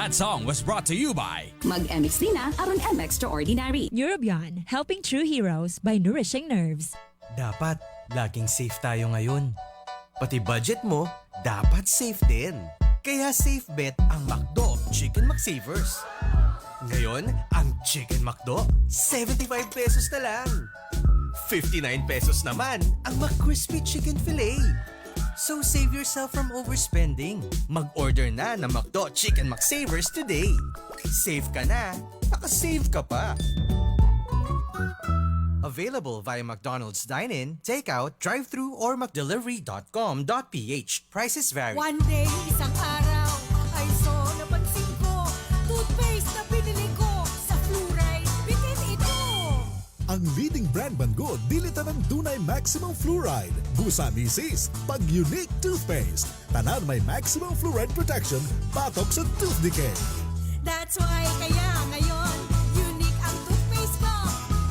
That song was brought to you by Mag MX na aron M Extraordinary. Neurobion, helping true heroes by nourishing nerves. Dapat laging safe tayo ngayon. Pati budget mo, dapat safe din. Kaya safe bet ang McDo Chicken McSavers. Ngayon, ang Chicken McDo, ₱75 na lang. ₱59 naman ang McCrispy Chicken Fillet. So save yourself from overspending. Mag-order na ng McDo Chicken McSavers today. Safe ka na, nakasave ka pa. Available via McDonald's Dine-In, Takeout, Drive-Thru, or mcdelivery.com.ph. Prices vary. One day, isang araw, ay so napansin ko, toothpaste na binili ko, sa fluoride, bitin ito. Ang leading brand man gud, dili tanan dunay maximum fluoride. Busa misis, pag Unique toothpaste. Tanan may maximum fluoride protection batok sa tooth decay. That's why kaya ngayon, unique ang toothpaste ko.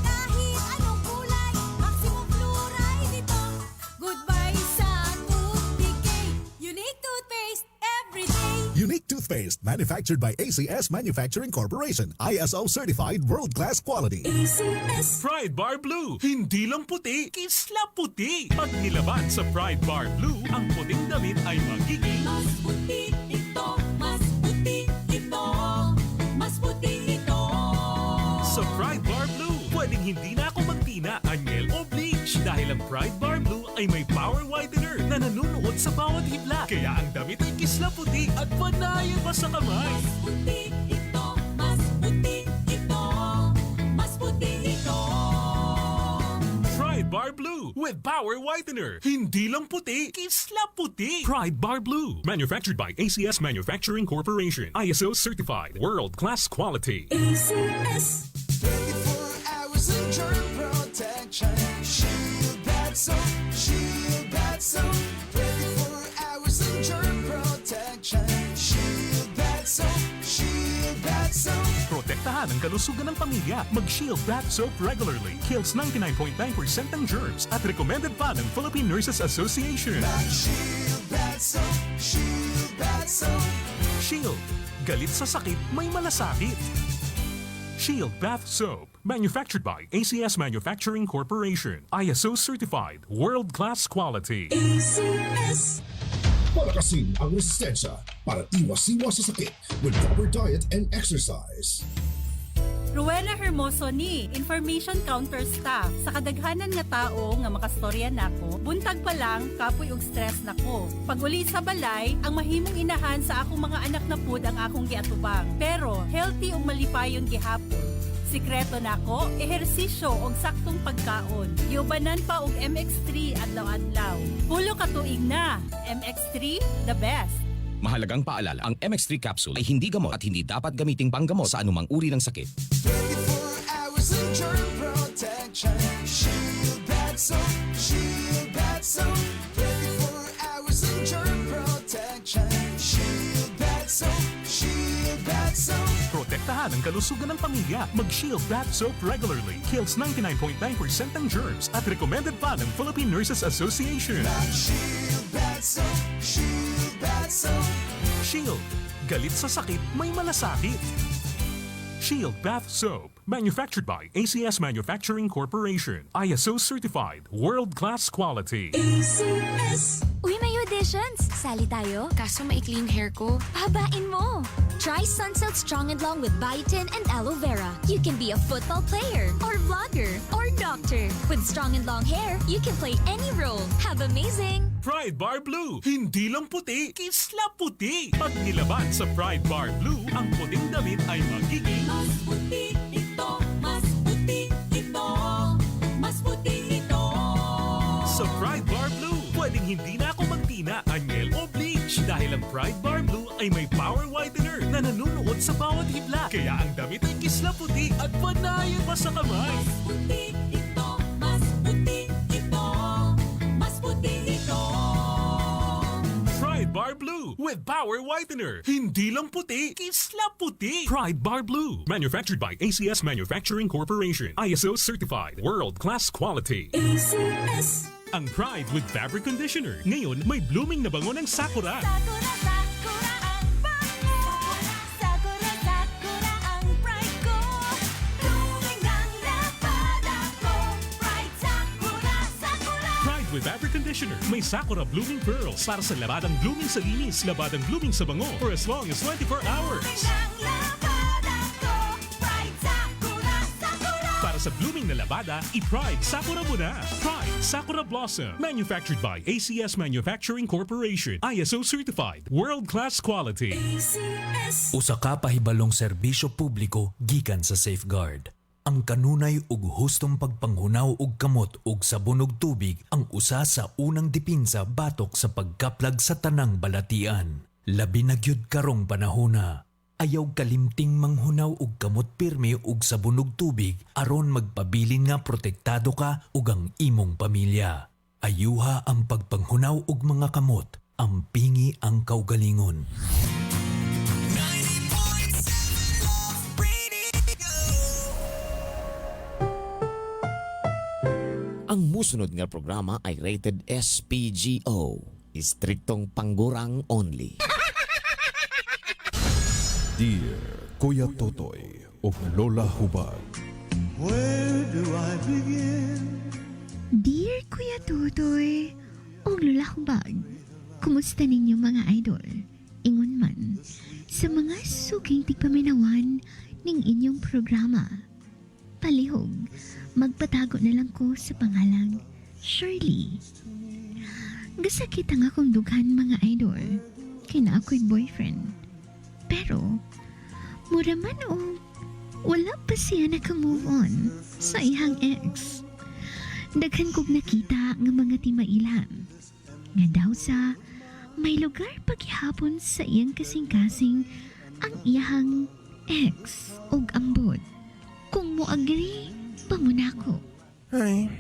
Kahit anong kulay, maximum fluoride ito. Goodbye sa tooth decay. Unique toothpaste every day. Unique toothpaste, manufactured by ACS Manufacturing Corporation. ISO certified, world-class quality. ACS. Pride Bar Blue. Hindi lang puti, kislap puti. Pag nilaban sa Pride Bar Blue, ang puting damit ay magiging Mas puti ito, mas puti ito, mas puti ito. Sa Pride Bar Blue, pwedeng hindi na ako magtina, anyel o bleach dahil ang Pride Bar Blue ay may power whitener na nanunuot sa bawat hibla. Kaya ang damit ay kislap puti at panayan pa sa kamay. Mas puti ito, mas puti ito, mas puti ito. Pride Bar Blue with Power Whitener. Hindi lang puti, kislap puti. Pride Bar Blue. Manufactured by ACS Manufacturing Corporation. ISO certified. World-class quality. ACS. 24 hours of germ protection. Shield Bath Soap, Shield Bath Soap. 24 hours of germ protection. Shield Bath Soap, Shield Bath Soap. Protektahan ang kalusugan ng pamilya. Mag-Shield Bath Soap regularly. Kills 99.9% ng germs at recommended pa ng Philippine Nurses Association. Shield Bath Soap, Shield Bath Soap. Shield. Galit sa sakit, may malasakit. Shield Bath Soap. Manufactured by ACS Manufacturing Corporation. ISO certified. World-class quality. ACS. Palakasin ang resistensya para iwas-iwas sa sakit with proper diet and exercise. Rowena Hermoso ni, Information Counter Staff. Sa kadaghanan nga tao nga makastorya nako, buntag pa lang kapoy og stress nako. Pag uli sa balay, ang mahimong inahan sa akong mga anak na pud ang akong giatubang. Pero healthy ug malipayon gihapon. Sikreto nako, ehersisyo og saktong pagkaon. Giubanan pa og MX3 adlaw-adlaw. 10 ka tuig na. MX3, the best. Mahalagang paalala, ang MX3 capsule ay hindi gamot at hindi dapat gamiting panggamot sa anumang uri ng sakit. 24 hours of germ protection. Shield Bath Soap, Shield Bath Soap. 24 hours of germ protection. Shield Bath Soap, Shield Bath Soap. Protektahan ang kalusugan ng pamilya. Mag-Shield Bath Soap regularly. Kills 99.9% ng germs at recommended pa ng Philippine Nurses Association. Shield Bath Soap, Shield Bath Soap. Shield. Galit sa sakit, may malasakit. Shield Bath Soap. Manufactured by ACS Manufacturing Corporation. ISO certified. World-class quality. ACS. Uy, may auditions! Sali tayo? Kaso maikli yung hair ko. Pahabain mo! Try Sunsilk Strong and Long with biotin and aloe vera. You can be a football player, or vlogger, or doctor. With strong and long hair, you can play any role. Have amazing! Pride Bar Blue. Hindi lang puti, kislap puti. Pag nilaban sa Pride Bar Blue, ang puting damit ay magiging Mas puti ito, mas puti ito, mas puti ito. Sa Pride Bar Blue, pwedeng hindi na ako magtina, anyel o bleach dahil ang Pride Bar Blue ay may power whitener na nanunuot sa bawat hibla. Kaya ang damit ay kislap puti at panayan pa sa kamay. Mas puti ito, mas puti ito, mas puti ito. Pride Bar Blue with Power Whitener. Hindi lang puti, kislap puti. Pride Bar Blue. Manufactured by ACS Manufacturing Corporation. ISO certified. World-class quality. ACS. Ang Pride with Fabric Conditioner. Ngayon, may blooming na bango ng Sakura. Sakura, sakura ang bango. Sakura. Conditioner. May Sakura Blooming Pearls para sa labadang blooming sa linis, labadang blooming sa bango for as long as 24 hours. Ang labada ko, Pride Sakura, Sakura. Para sa blooming na labada, i-Pride Sakura mo na. Pride Sakura Blossom. Manufactured by ACS Manufacturing Corporation. ISO certified. World-class quality. ACS. Usa ka pahibalong serbisyo publiko gikan sa Safeguard. Ang kanunay ug hustong pagpanghunaw og kamot ug sabon ug tubig ang usa sa unang dipinsa batok sa pagkaplag sa tanang balatian. Labi na gyud karong panahona. Ayaw kalimting manghunaw og kamot pirmi ug sabon ug tubig aron magpabilin nga protektado ka ug ang imong pamilya. Ayuha ang pagpanghunaw og mga kamot, ampingi ang kaugalingon. Ang musunod nga programa ay rated SPGO. Istriktong panggurang only. Dear Kuya Totoy ug Lola Hubag. Where do I begin? Dear Kuya Totoy, og Lola Hubag, kumusta ninyo mga idol? Ingon man, sa mga suking tigpaminawan ning inyong programa. Palihog, magpatago na lang ko sa pangalang Shirley. Gasakit ang akong dughan, mga idol, kay naa ako'y boyfriend. Pero, mura man o wala pa siya naka-move on sa iyang ex. Daghan kog nakita nga mga timailan. Nga daw sa may lugar paghihapon sa iyang kasing-kasing ang iyang ex og ambot. Kung mo agree, pamunako. Ay,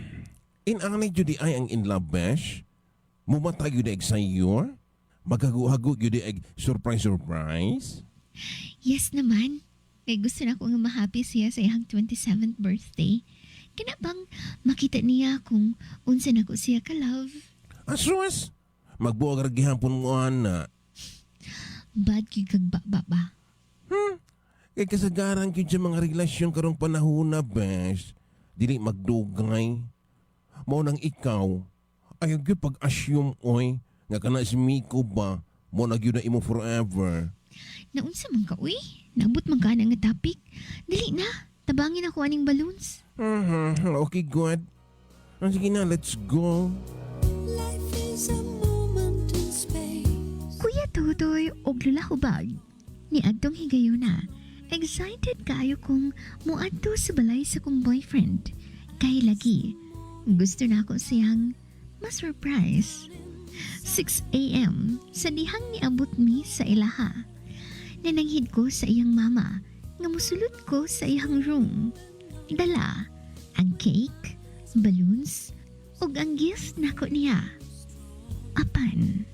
inanay jud ay ang in love bash. Mumatay yun ay sayo. Magaguhago yun ay surprise surprise. Yes naman. Kay gusto na ko nga mahappy siya sa iyang 27th birthday. Kina bang makita niya kung unsa na ko siya ka-love. Asus, magbuwag ra gihapon mo ana. Bad gyud kag ba ba. Kay kasagaran gyud sa mga relasyon karong panahon na besh. Dili magdugay. Mao nang ikaw, ayaw gyud pag-assume oy nga kana si Miko ba mo na gyud na imo forever. Naunsa man ka uy? Naabot man ka na nga topic. Dali na, tabangin ako aning balloons. Okay, good. Ah, sige na, let's go. Life is a moment in space. Kuya Totoy og Lola Hubag. Ni adtong higayuna. Excited kaayo kong muadto sa balay sa kong boyfriend. Kay lagi, gusto na ako siyang ma-surprise. 6 a.m. sa dihang niabot mi sa ilaha. Nananghid ko sa iyang mama nga musulod ko sa iyang room. Dala ang cake, balloons, ug ang gift nako niya. Apan,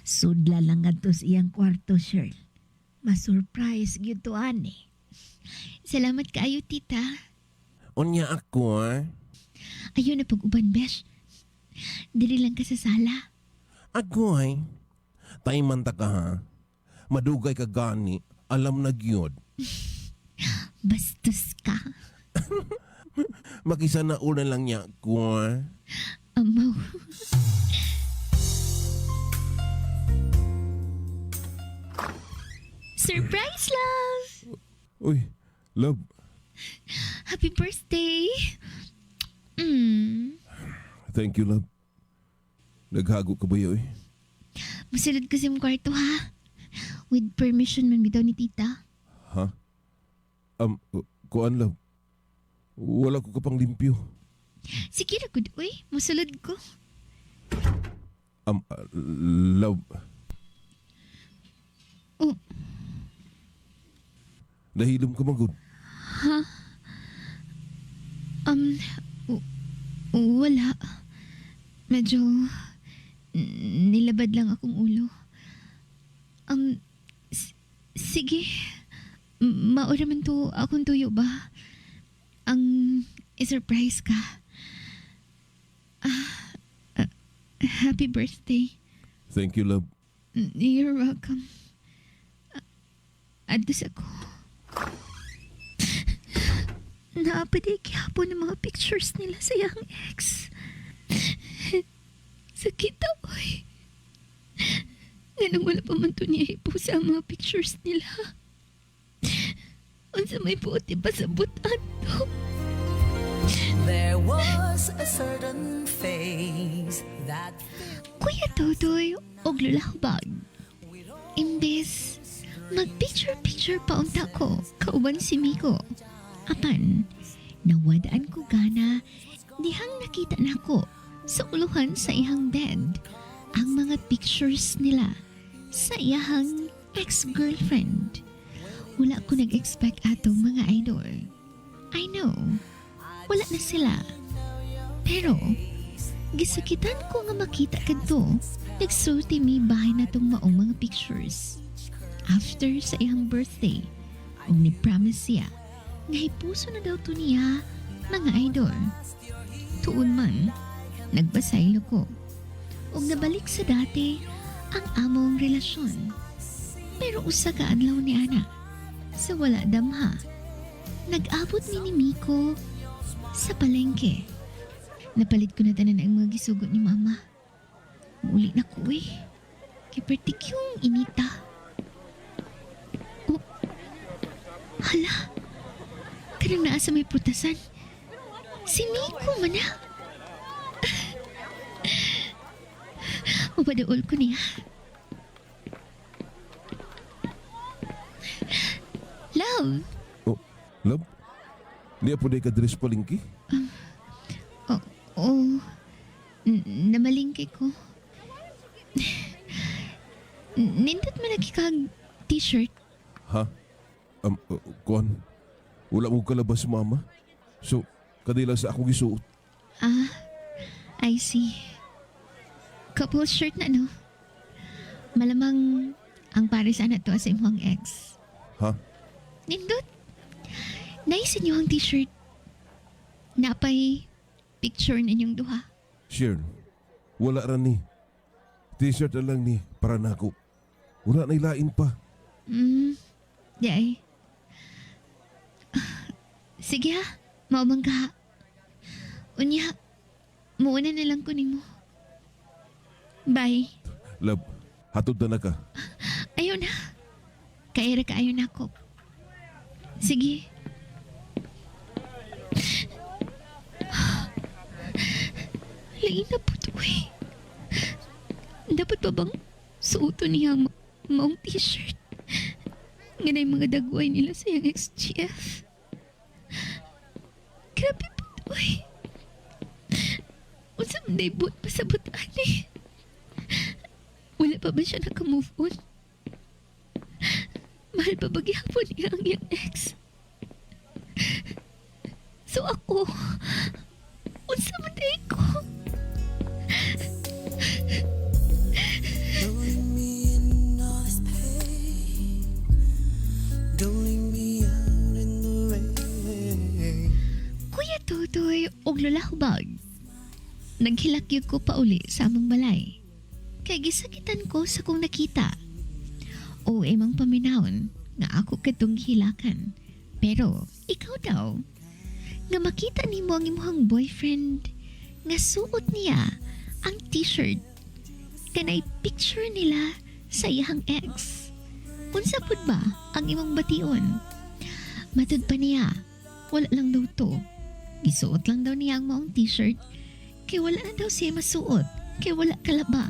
Sudla lang ngadto sa iyang kwarto, Shirl. Ma-surprise gyud to ani. Salamat kaayo, tita. Unya ako, ah. Ayun na pag-uban, besh. Dili lang ka sa sala. Ako ay. Tayman ta ka ha. Madugay ka gani, alam na gyud. Bastos ka. Makisa na una lang niya ko. Ah. Amaw. Surprise, love! Uy, love. Happy birthday! Thank you, love. Naghago ka ba yun? Eh? Masulod ko sa imong kwarto, ha? With permission man bitaw ni tita. Ha? Kuan, love. Wala ko ka pang limpyo. Sige ra gud, uy. Musulod ko. Love. Oh. Nahilom ka man gud. Um, wala. Medyo nilabad lang akong ulo. Sige. Maura man to akong tuyo ba? Ang i-surprise ka. Ah, happy birthday. Thank you, love. You're welcome. Adtos ako. Naapaday gihapon ang mga pictures nila sa iyang ex. Sakit oy. Nganong wala pa man to niya ipost ang mga pictures nila. Unsa may buot ipasabot ato. There was a certain face that Kuya Totoy og Lola Hubag. Imbes, mag-picture-picture pa unta ko kauban si Miko. Apan, nawadaan ko gana dihang nakita nako sa uluhan sa iyang bed ang mga pictures nila sa iyahang ex-girlfriend. Wala ko nag-expect ato, mga idol. I know, wala na sila. Pero, gisakitan ko nga makita kadto. Nagsulti mi bahay na tong maong mga pictures. After sa iyang birthday, ug ni promise siya nga hipuso na daw to niya, mga idol. Tuon man, nagbasaylo ko. Ug nabalik sa dati ang among relasyon. Pero usa ka adlaw ni ana, sa wala damha, nag-abot mi ni Miko sa palengke. Napalit ko na tanan ang mga gisugot ni Mama. Muli na ko eh. Kay pertik yung inita. Oh, hala. Kanang naa sa may prutasan. Si Miko man na. Mapadaol ko niya. Love! Oh, love? Di po di ka dress palingki? Oh, oh. Namalingke ko. Nindot man lagi kag t-shirt. Ha? Kuan, wala mo kalabas, mama. So, kadila sa akong gisuot. Ah, I see. Couple shirt na, no? Malamang ang pares ana to sa imong ex. Ha? Nindot. Nice inyo ang t-shirt. Napay picture ninyong duha. Sure. Wala ra ni. T-shirt na lang ni para nako. Wala na ilain pa. Di ay. Sige ha, maumang ka. Unya, muuna na lang ko nimo. Bye. Love, hatod na na ka. Ayaw na. Kaira ka ayaw na ako. Sige. Lain na po to eh. Dapat pa bang suoto niya ang maong t-shirt? Ganay mga dagway nila sa iyang ex-GF. Grabe po to eh. Unsa man day buot pasabot ani. Wala pa ba siya naka-move on? Mahal pa ba gihapon niya ang iyang ex? So ako, unsa man day ko? Don't leave me in all this pain. Don't leave me out in the rain. Kuya Totoy og Lola Hubag. Naghilak gyud ko pauli sa among balay. Kay gisakitan ko sa kong nakita. O imang paminawon nga ako kadtong gihilakan. Pero ikaw daw, nga makita nimo ang imong boyfriend nga suot niya ang t-shirt kanay picture nila sa iyang ex. Unsa pud ba ang imong bation? Matud pa niya, wala lang daw to. Gisuot lang daw niya ang maong t-shirt kay wala na daw siya masuot kay wala kalaba.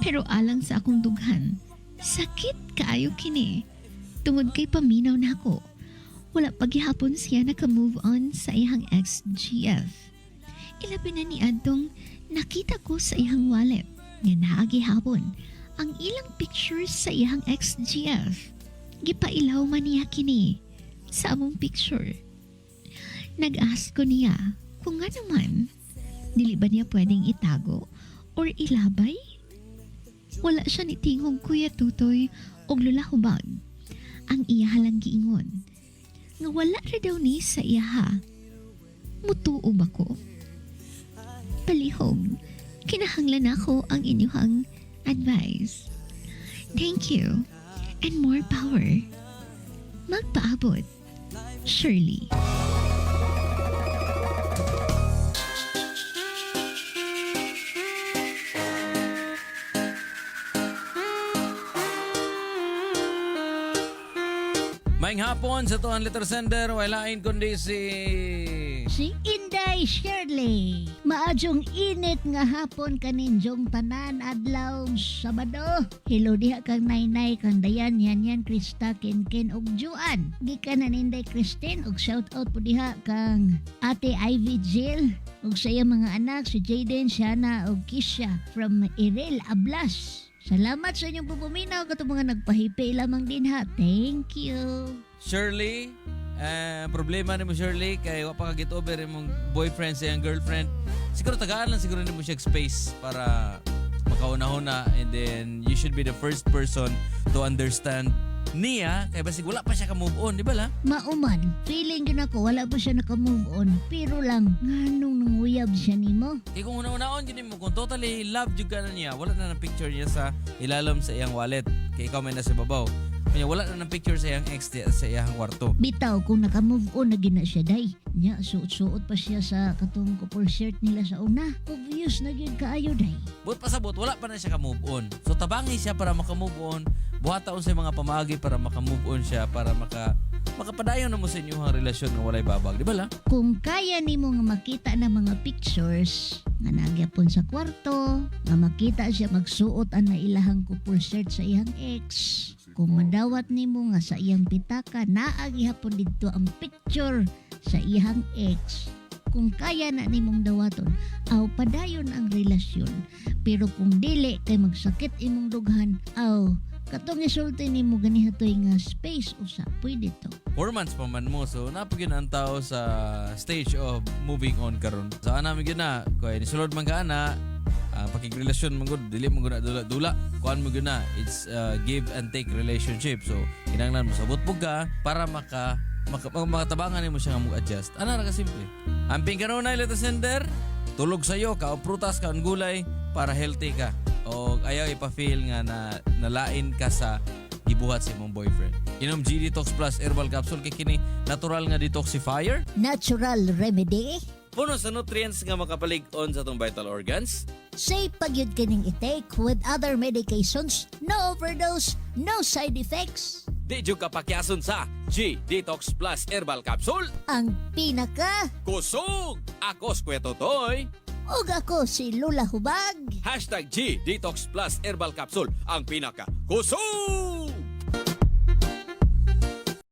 Pero alang sa akong dughan, sakit kaayo kini. Tungod kay paminaw nako. Wala paghihapon siya naka-move on sa iyang ex-GF. Ilabi na ni adtong nakita ko sa iyang wallet nga naa gihapon ang ilang pictures sa iyang ex-GF. Gipailaw man niya kini sa among picture. Nag-ask ko niya kung nga naman, dili ba niya pwedeng itago or ilabay? Wala siya ni tingog, Kuya Tutoy og Lola Hubag. Ang iya lang giingon nga wala ra daw ni sa iyaha. Mutuo ba ko? Palihog, kinahanglan ako ang inyong advice. Thank you and more power. Magpaabot, Shirley. Maayong hapon sa atuang letter sender, walain kundi si Si Inday Shirley. Maadyong init nga hapon kaninyong tanan adlaw Sabado. Hello diha kang Nainay, kang Dayan, Yan Yan, Krista, Ken Ken ug Juan. Gikan na Inday Christine ug shout out po diha kang Ate Ivy Jill ug sa iyang mga anak si Jaden, Shana ug Kisha from Irel Ablas. Salamat sa inyong pagpaminaw katong mga nagpahipi lamang din ha. Thank you. Shirley. Problema nimo, Shirley, kay wa pa ka get over imong boyfriend sa iyang girlfriend. Siguro tagaan lang siguro nimo siya space para makauna-huna, and then you should be the first person to understand niya kay basig wala pa siya ka move on, di ba la? Mauman, feeling gyud ako wala pa siya naka-move on. Pero lang, nganong nanguyab siya nimo? Kay kung una-unaon gyud nimo, kung totally love jud ka na niya, wala na ng picture niya sa ilalom sa iyang wallet kay ikaw may nasa babaw. Kanya wala na ng picture sa iyang ex sa iyang kwarto. Bitaw kung naka-move on na gina siya day. Nya, suot-suot pa siya sa katong couple shirt nila sa una. Obvious na gyud kaayo day. But pasabot, wala pa na siya ka-move on. So tabangi siya para maka-move on. Buhata sa mga pamaagi para maka-move on siya, para makapadayon na mo sa inyong relasyon nga walay babag. Di ba la? Kung kaya nimo nga makita na mga pictures nga nagyapon sa kwarto, nga makita siya magsuot ang nailahang couple shirt sa iyang ex, kung madawat nimo nga sa iyang pitaka naa gihapon didto ang picture sa iyang ex, kung kaya na nimong dawaton, aw padayon ang relasyon. Pero kung dili kay magsakit imong dughan, aw katong isulti nimo ganihatoy nga space usa pwede to. 4 months pa man mo. So, napagin ang tao sa stage of moving on karon. So, ana mi gyud na, kay nisulod man ka ana, ang pakigrelasyon man gud, dili man gud na dula-dula. Kuan mo gyud na, it's give and take relationship. So, kinahanglan mo sabot po ka para maka makatabangan nimo siya nga mo-adjust. Ana ra ka simple. Amping kanunay, letter sender, tulog sayo, kaon prutas, kaon gulay para healthy ka. O ayaw ipa-feel nga na nalain ka sa gibuhat sa imong boyfriend. Inom G Detox Plus Herbal Capsule kay kini natural nga detoxifier. Natural remedy. Puno sa nutrients nga makapalig-on sa atong vital organs. Safe pa gyud kining i-take with other medications, no overdose, no side effects. Di jud ka pakyason sa G Detox Plus Herbal Capsule. Ang pinaka Kusog! Ako si Kuya Totoy. Ug ako si Lula Hubag. #GDetoxPlusHerbalCapsule. Ang pinaka kusog!